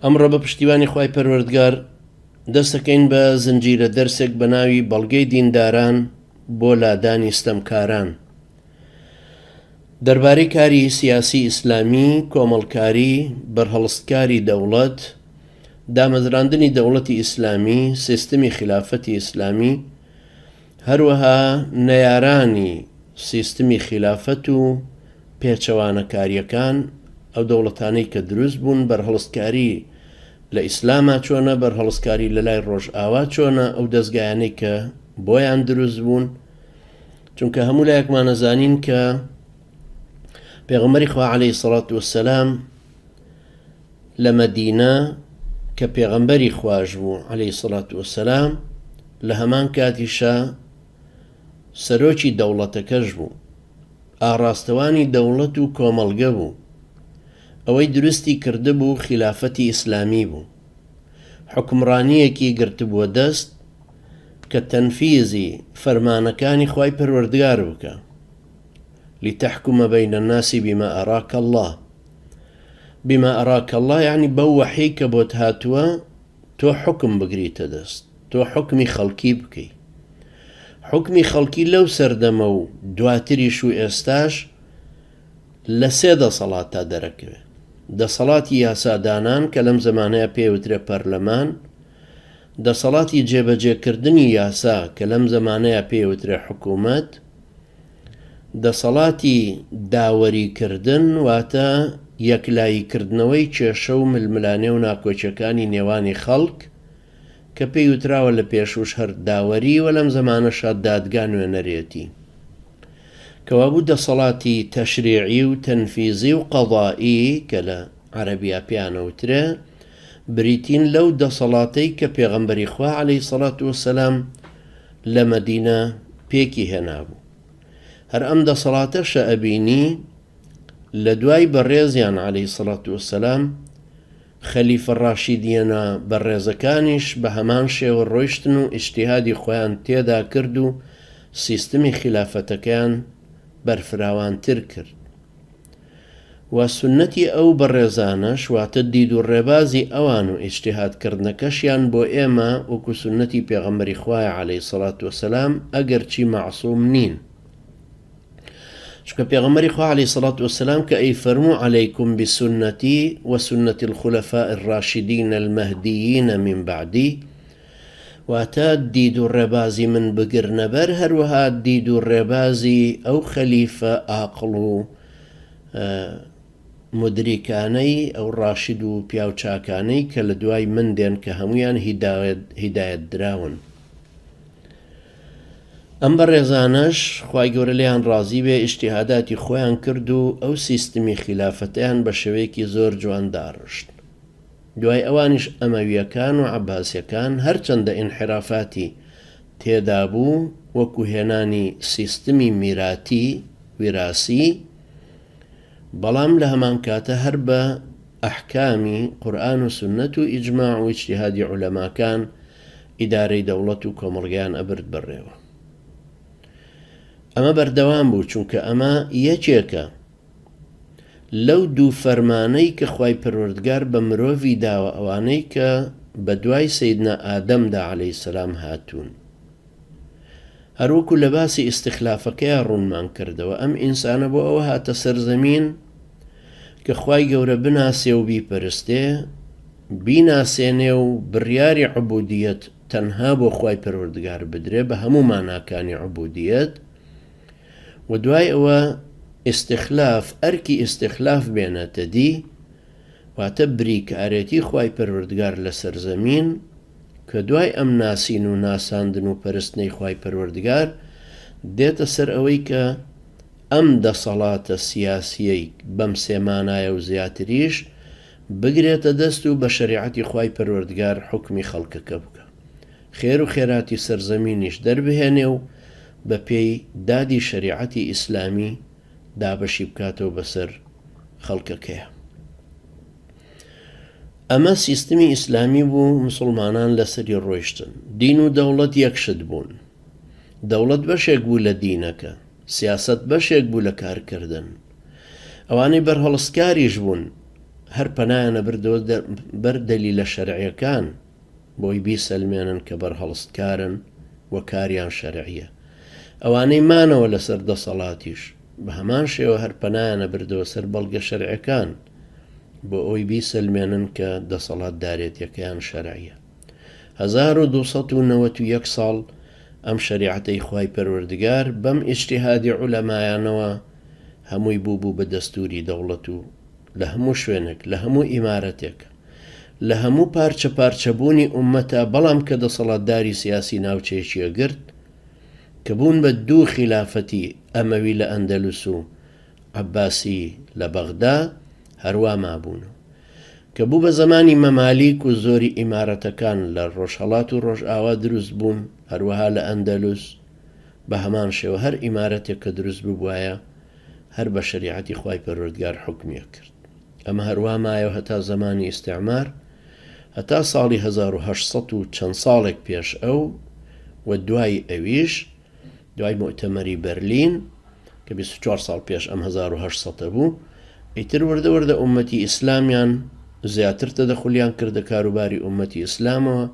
ئەمڕۆ بە پشتیوانی خوای پەروەردگار دەستەکەین بە زنجیرە دەرسێک بە ناوی بەڵگەی دینداران بۆ لادانی ستەمکاران دەربارەی کاری سیاسی ئیسلامی، کۆمەڵکاری، بەرهەڵستکاری دەوڵەت، دامەزراندنی دەوڵەتی ئیسلامی، سیستمی خیلافەتی ئیسلامی، هەروەها نەیارانی سیستمی خیلافەت و پێچەوانەکارییەکان، ئەو دەوڵەتانەی کە دروست بوون، بەرهەڵستکاری لە ئیسلاما چۆنە، بەرهەڵستکاری لە لای ڕۆژئاوا چۆنە، ئەو دەزگایانەی کە بۆیان دروست بوون، چونکە هەموو لایەکمان ئەزانین کە پێغەمبەری خوا عەلەیهی سەڵات وەسەلام لە مەدینە کە پێغەمبەری خواش بوو عەلەیهی سەڵات وەسەلام لە هەمان کاتیشا سەرۆکی دەوڵەتەکەش بوو ئاڕاستەوانی دەوڵەت و کۆمەڵگە بوو ئەوەی دروستی کردبوو خیلافەتی ئیسلامی بوو حوکمڕانییەکی گرتبووە دەست کە تەنفیزی فەرمانەکانی خوای پەروەردگار بکا لتحکم بین الناس بما اراک اللە بما اراک اللە یەعنی بەو وەحیەی کە بۆت هاتووە تۆ حوکم بگریتە دەست تۆ حوکمی خەڵکی بکەی حوکمی خەڵکی لەو سەردەمە و دواتریش و ئێستاش لە سێ دەسەڵاتدا دەرەکەوێ دەسەڵاتی یاسادانان کە لەم زەمانەیە پێوترێ پەرلەمان دەسەڵاتی جێبەجێکردنی یاسا کە لەم زەمانەیە پێوترێ حکوومەت دەسەڵاتی داوەریکردن واتە یەکلاییکردنەوەی کێشە و ململانێ و ناکۆکیەکانی نێوانی خەڵک کە پێی وتراوە لە پێشووش هەر داوەری و لەم زەمانەشا دادگا نوێنەرێتی. کەوابوو دەسەڵاتی تەشریعی و تەنفیزی و قەزائی کە لە عەرەبیا پێیان ئەوترێ بریتین لەو دەسەڵاتەی کە پێغەمبەری خوا عەلەیهی سەڵات وەسەلام لە مەدینە پێکی هێنابوو. هەر ئەم دەسەڵاتەشە ئەبینی لە دوای بەڕێزیان عەلەیهی سەڵات وەسەلام خەلیفە ڕاشیدیەنە بەڕێزەکانیش بە هەمان شێوە ڕۆیشتن و ئیجتیهادی خۆیان تێدا کرد و سیستمی خیلافەتەکەیان بەرفراوانتر کرد. وە سوننەتی ئەو بەڕێزانەش واتە دید و ڕێبازی ئەوان و ئیجتیهاد کردنەکەشیان بۆ ئێمە وەکو سوننەتی پێغەمبەری خوایە علیە الصلوە والسلام ئەگەرچی مەعسوم نین چونکە پێغەمبەری خوا علیە الصلوە والسلام کە ئەیفەرموو علیکم بسنتی وسنة الخلفاء الراشدین المهدیین من بعدی واتە دید و ڕێبازی من بگرنە بەر، هەروەها دید و ڕێبازی ئەو خەلیفە ئاقڵ و مودریکانەی، ئەو ڕاشد و پیاو چاکانەی کە لە دوای من دێن کە هەموویان هیدایەت دراون. ئەم بەڕێزانەش خوای گەورە لێیان ڕازی بێ ئیجتیهاداتی خۆیان کرد و ئەو سیستمی خیلافەتەیان بە شێوەیەکی زۆر جوان داڕشت. دوای ئەوانیش ئەمەویەکان و عەباسیەکان هەرچەندە ئینحرافاتی تێدابوو وەکو هێنانی سیستمی میراتی، وراثی، بەڵام لە هەمانکاتە هەر بە ئەحکامی قورئان و سوننەت و ئیجماع و ئیجتیهادی عولەماکان ئیدارەی دەوڵەت و کۆمەڵگەیان ئەبرد بەڕێوە. ئەمە بەردەوام بوو چونکە ئەمە یەکێکە لەو دوو فەرمانەی کە خوای پەروەردگار بە مرۆڤی داوە ئەوانەی کە بە دوای سەیدنا ئادەمدا عەلەیهی سەلام هاتوون هەروەکو لە باسی ئیستخلافەکەیا ڕوونمان کردەوە ئەم ئینسانە بۆ ئەوە هاتە سەر زەمین کە خوای گەورە بناسێ و بیپەرستێ بیناسێنێ و بڕیاری عبودیەت تەنها بۆ خوای پەروەردگار بدرێ بە هەموو ماناکانی عبودیەت و دوای ئەوە ئیستخلاف، ئەرکی ئیستخلاف بێنێتە دی، واتە بریکارێتی خوای پەروەردگار لەسەر زەمین، کە دوای ئەم ناسین و ناساندن و پەرستنەی خوای پەروەردگار دێتە سەر ئەوەی کە ئەم دەسەڵاتە سیاسیەی بەم سێ مانایە و زیاتریش بگرێتە دەست و بە شەریعەتی خوای پەروەردگار حوکمی خەڵکەکە بکا. خێر و خێراتی سەرزەمینیش دەربهێنێ و بە پێی دادی شەریعەتی ئیسلامی دابەشی بکاتەوە بەسەر خەڵکەکەیا. ئەمە سیستمی ئیسلامی بوو مسوڵمانان لەسەری ڕۆیشتن. دین و دەوڵەت یەک شت بوون. دەوڵەت بەشێک بوو لە دینەکە. سیاسەت بەشێک بوو لە کارکردن. ئەوانەی بەرهەڵستکاریش بوون. هەر پەنایان ئەبردەوە بەر دەلیلە شەرعیەکان بۆی بیسەلمێنن کە بەرهەڵستکارن و کاریان شەرعیە. ئەوانەی مانەوە لەسەر دەسەڵاتیش بە هەمان شێوە هەر پەنایان ئەبردەوە سەر بەڵگە شەرعیەکان بۆ ئەوەی بیسەلمێنن کە دەسەڵاتدارێتیەکەیان شەرعیە. 1291 ساڵ ئەم شەریعەتەی خوای پەروەردگار بەم ئیجتیهادی عولەمایانەوە هەمووی بوو بوو بە دەستوری دەوڵەت و لە هەموو شوێنێک لە هەموو ئیمارەتێک لە هەموو پارچە پارچەبوونی ئوممەتا بەڵام کە دەسەڵاتداری سیاسی ناوچەیەکی ئەگرت کە بوون بە دوو خیلافەتی ئەمەوی لە ئەندەلوس و عەباسی لە بەغدا هەروا مابوونەوە. کە بوو بە زەمانی مەمالیک و زۆری ئیمارەتەکان لە ڕۆژهەڵات و ڕۆژئاوا دروست بوون، هەروەها لە ئەندەلوس بە هەمان شێوە هەر ئیمارەتێک کە دروست ببوایە هەر بە شەریعەتی خوای پەروەردگار حوکمی ئەکرد. ئەمە هەروا مایەوە هەتا زەمانی ئیستعمار هەتا ساڵی 1800 و چەند ساڵێک پێش ئەو و دوای ئەویش دوای موئتەمەری بەرلین کە 24 ساڵ پێش ئەم 1800 بوو، ئیتر وردە وردە ئوممەتی ئیسلامیان زیاتر تەدەخولیان کردە کاروباری ئوممەتی ئیسلامەوە،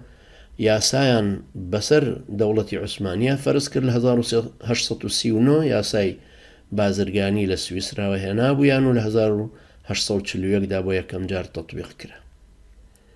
یاسایان بەسەر دەوڵەتی عوسمانیا فەرز کرد لە 1839 یاسای بازرگانی لە سویسراوە هێنابوویان و لە 1841 دا بۆ یەکەم جار تەتبیق کرا.